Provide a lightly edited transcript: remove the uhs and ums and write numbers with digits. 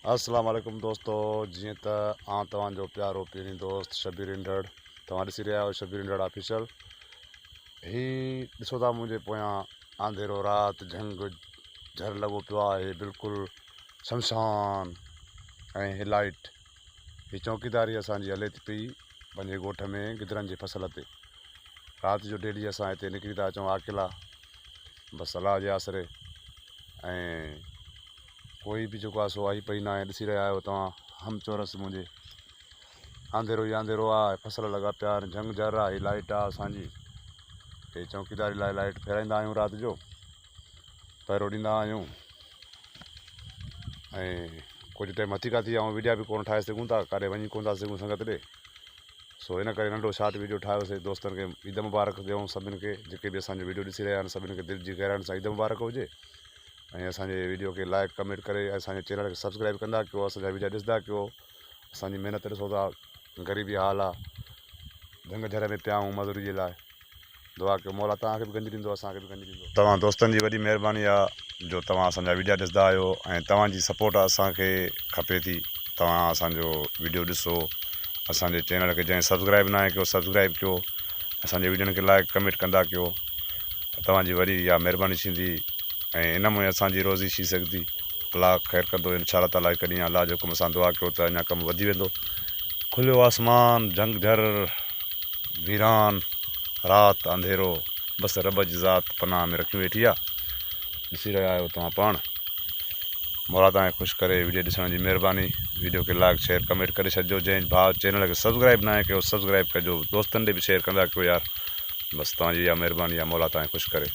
السلام عليڪم دوستو جيئن ته آئون توهان جو پيارو پيرين دوست شبير انڊڙ توهان ڏسي رهيا آهيو شبير انڊڙ آفيشل هي ڏسو ٿا منهنجي پويان آنڌيرو رات جهنگ جهر لڳو پيو آهي بلڪل شمشان ۽ هي لائٽ هي چوڪيداري اسان جي هلي ٿي پئي پنهنجي ڳوٺ ۾ گدرن جي فصل تي رات جو ڊيلي اسان هتي نڪري ٿا اچون آڪيلا بس الله جي آسري ۽ ڪوئي به جيڪو آهي سو آئي پئي ناهي ڏسي رهيا آهيو توهان هم چورس منهنجي آنڌيرو ئي آنڌيرو آهي فصل لڳا پيا آهن جهنگ جهر آهي هي لائٽ آهي اسانجي هي چوڪيداري لاء لائٽ ڦيرائيندا آهيون رات جو پهرو ڏيندا آهيون ۽ ڪجهه ٽائيم هٿيڪا ٿي ويا آهيون ويڊيا به ڪونه ٺاهي سگهون ٿا ڪاڏي وڃي ڪونه ٿا سگهون سنگت ڏي سو ان ڪري ننڍو شارٽ ويڊيو ٺاهيوسي دوستن کي عيد مبارڪ ڏيون سڀن کي جيڪي به اسانجو ويڊيو ڏسي رهيا آهن سڀن کي دل جي گهراين سان عيد مبارڪ هجي ۽ اسان جي ويڊيو کي لائڪ ڪمينٽ ڪري اسان جي چينل کي سبسڪرائب ڪندا ڪيو اسان جا ويڊيا ڏسندا ڪيو اسان جي محنت ڏسو ٿا غريبي حال آ جهنگ جهر ۾ پيا آهيون مزوري جي لاء دعا ڪيو مولا توهان کي به گنج ڏيندو اسان کي به گنج ڏيندو. توهان دوستن جي وڏي مهرباني آ جو توهان اسان جا ويڊيا ڏسندا آهيو ۽ توهان جي سپورٽ اسان کي کپي ٿي توهان اسان جو ويڊيو ڏسو اسان جي چينل کي جنهن سبسڪرائب ناهي ڪيو سبسڪرائب ڪيو اسان جي ويڊين کي لائڪ ڪمينٽ ڪندا ڪيو توهان جي وڏي اها مهرباني ٿيندي ۽ ان مان اسان جي روزي ٿي سگهندي. الله خير ڪندو انشاء الله تعالي هڪ ڏينهن الله جي حڪم سان دعا ڪيو ته اڃا ڪم وڌي ويندو. کليو آسمان جهنگ جهر ويران رات انڌيرو بس رب جي ذات پناهه ۾ رکيون ويٺي آ ڏسي رهيا آهيو توهان پاڻ. مولا توهان کي خوش ڪري ويڊيو ڏسڻ جي مهرباني ويڊيو کي لائڪ شيئر ڪمينٽ ڪري ڇڏجو جنهن ڀاء چينل کي سبسڪرائب ناهي ڪيو سبسڪرائب ڪجو دوستن ڏي به شيئر ڪندا ڪيو يار بس توهان جي اها مهرباني آ مولا توهان کي خوش ڪري.